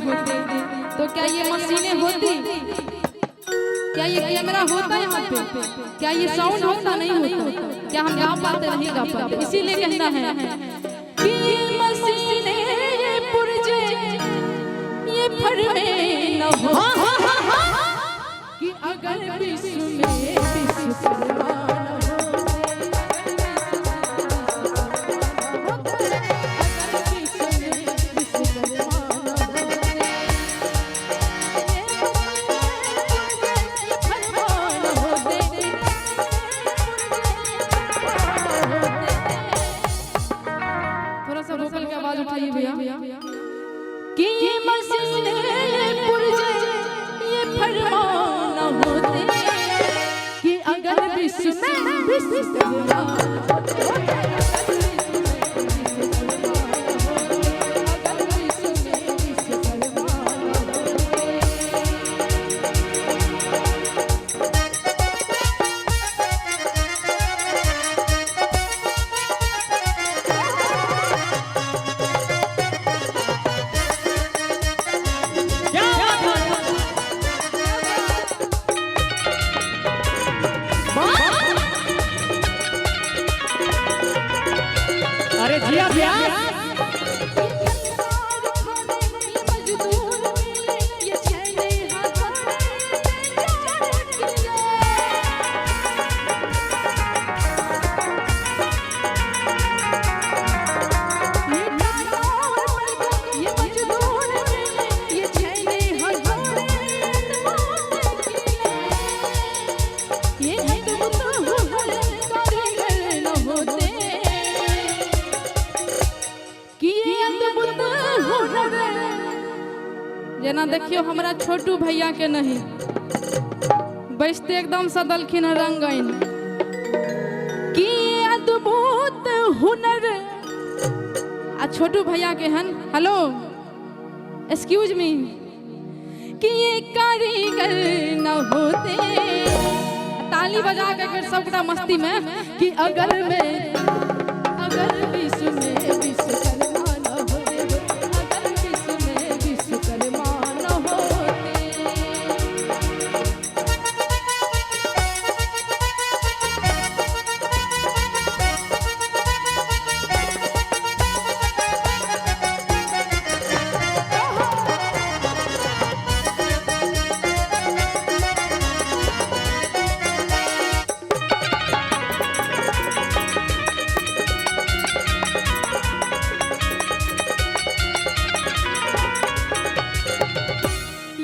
होते तो क्या ये मशीनें होती? क्या ये कैमरा होता यहाँ पे? क्या ये साउंड होता? नहीं होता। क्या हम गा पाते? नहीं गा पाते। इसीलिए कहना है कि ये मशीनें, ये पुर्जे, ये फरमे न हो, कि अगर विश्व में विश्वकर्मा न होते, अगर विश्व में विश्वकर्मा न होते, ये फरमान होते। थोड़ा सा वोकल की आवाज उठाइए भैया। कि ये मशीनें, ये पुर्जे, ये फरमान होते, कि अगर विश्व में विश्वकर्मा होते, अगर विश्व में विश्वकर्मा होते। क्या बात है? अरे जिया व्यास। ये मजदूर मिले, ये छैले हथौड़े, ये। ये टाटा और मलको, ये मजदूर मिले, ये छैले हथौड़े, ये अद्भुत हुनर कारीगर न होते, कि ये अद्भुत हुनर। जेना देखियो, हमरा छोटू भैया के नहीं बैसते, एकदम सदलखिन रंगइन, कि ये अद्भुत हुनर आ छोटू भैया के हन। हेलो, एक्सक्यूज मी, कि ये कारीगर न होते। ताली बजा के फिर सबटा मस्ती में, कि अगर विश्व में विश्वकर्मा न होते, अगर विश्व में विश्वकर्मा न होते।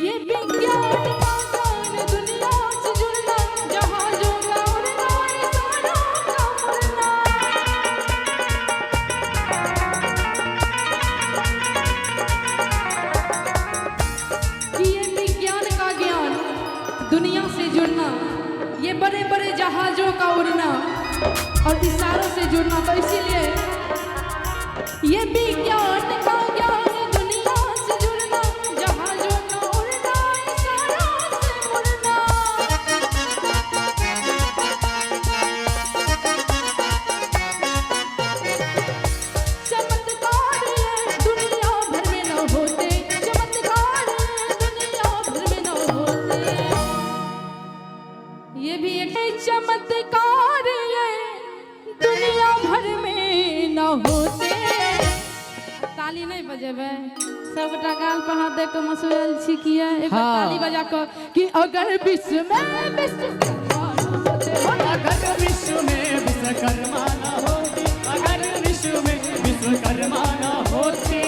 ये विज्ञान का ज्ञान, दुनिया से जुड़ना, जहाजों का उड़ना, इशारों का मुड़ना। कि ये विज्ञान का ज्ञान, दुनिया से जुड़ना, ये बड़े बड़े जहाजों का उड़ना और इशारों से जुड़ना, तो इसीलिए ये विज्ञान का ज्ञान, दुनिया से जुड़ना, जहाजों का उड़ना, इशारों से मुड़ना। चमत्कार ये दुनिया भर में न होते, चमत्कार ये दुनिया भर में न होते। ये भी एक चमत्कार ये दुनिया भर में न होते। ताली नहीं बजेबै? सबटा गाल पर हाथ दे के मसुआल छी किया? एक बार ताली बजा के, कि अगर विश्व में विश्वकर्मा न होते। अगर विश्व में विश्वकर्मा न होते, अगर विश्व में विश्वकर्मा न होते।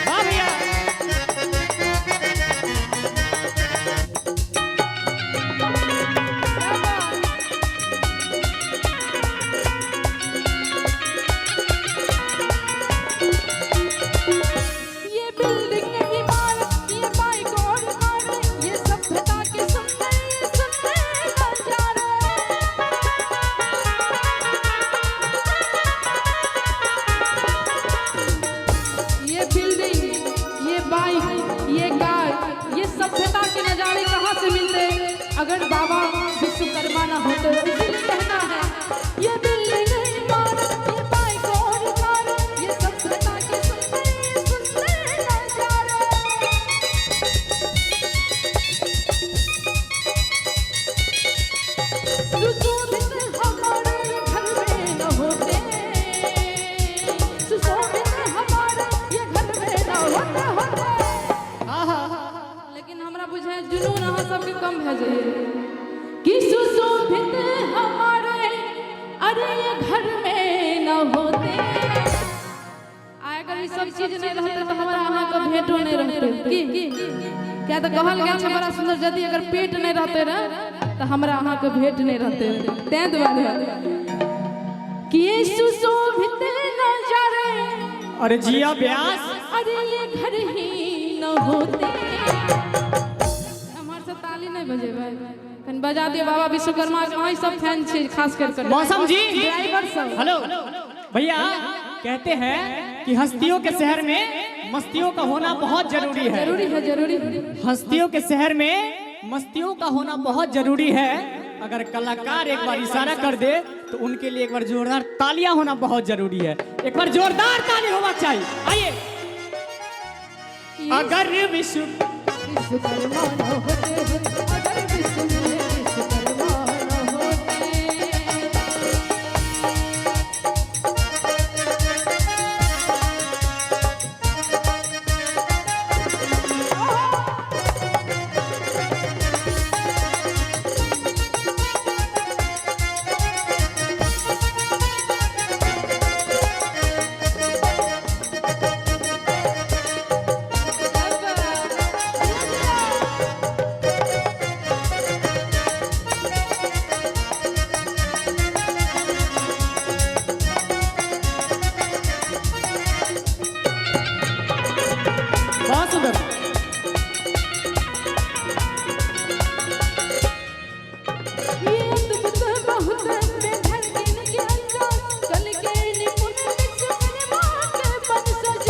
वाह भैया। क्या बात! अगर बाबा विश्वकर्मा ना होते। इसीलिए कहना है ये बिल्डिंग इमारत, ये बाइक और कार, ये सभ्यता के सुंदर सुंदर नजारे। सुशोभित हमारे घर में न होते, सुशोभित हमारे ये घर में न होते होते। लेकिन हमरा बुझाय जुनून अहाँ सबके कम भए जाइए कि सुशोभित हमारे अरे ये घर में न होते। आ अगर ई सब चीज नहीं रहते तो हमरा अहाँके भेंटो नहीं रहते। की क्या तऽ कहल गेल छै बड़ा सुंदर, यदि अगर पेट नहीं रहते रह तऽ हमरा अहाँके भेंट नहीं रहते। तें दुआरे कि ये सुशोभित नजारे, अरे जिया व्यास, अरे ये घर ही न होते। हमार से ताली नहीं बजेबै, कनि बजा दियौ बाबा विश्वकर्मा के। अहीं सब फैन छी, खास कर कर मौसम जी, ड्राइवर सब। हेलो भैया, कहते हैं कि हस्तियों के शहर में मस्तियों का होना बहुत जरूरी है। जरूरी है, जरूरी है। हस्तियों के शहर में मस्तियों का होना बहुत जरूरी है। अगर कलाकार एक बार इशारा कर दे तो उनके लिए एक बार जोरदार तालियां होना बहुत जरूरी है। एक बार जोरदार ताली होना चाहिए। आइए, अगर विश्व विश्वकर्मा न होते, अगर विश्व में विश्वकर्मा न होते। बहुत सुंदर। ये अद्भुत बहुत बेधड़कन के अंदाज, कल के निपुण विश्वकर्मा के वंशज।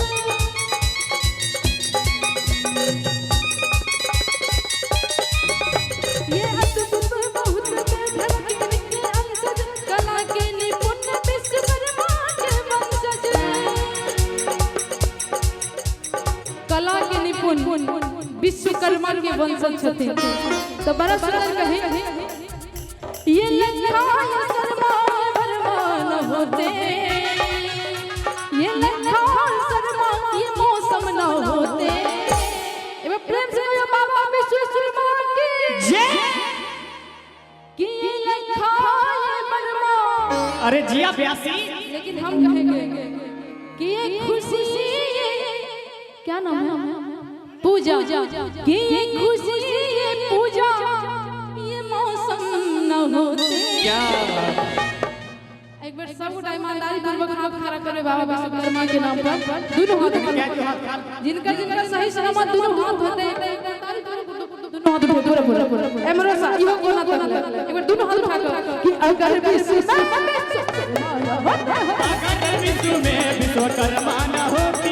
ये अद्भुत बहुत बेधड़कन के अंशज, कला के निपुण विश्वकर्मा के वंशज। कला के निपुण विश्वकर्मा के वंशज छथिन। तो बड़ा सुंदर कहे ये लखा ये शर्मा वर्मा न होते, ये लखा शर्मा ये मौसम न होते। एवं प्रेम से कहियो बाबा विश्वकर्मा की जय। कि ये लखा ये वर्मा। अरे जिया ब्यासी। लेकिन हम कहेंगे कि ये खुशी, ये क्या नाम है, पूजा, कि ये खुशी ये पूजा ये मौसम न होते। क्या बात। एक बार सब गोटा ईमानदारी पूर्वक हाथ खड़ा करबे बाबा विश्वकर्मा के नाम पर, दोनों हाथ क्या जो हाथ खाल जिनका जिनका सही सलामत दोनों हाथ होते, दोनों हाथ उठो पूरा पूरा एमरो सा इहो कोना तक ले। एक बार दोनों हाथ उठा कर कि अगर विश्वकर्मा अगर विश्व में विश्वकर्मा न होते।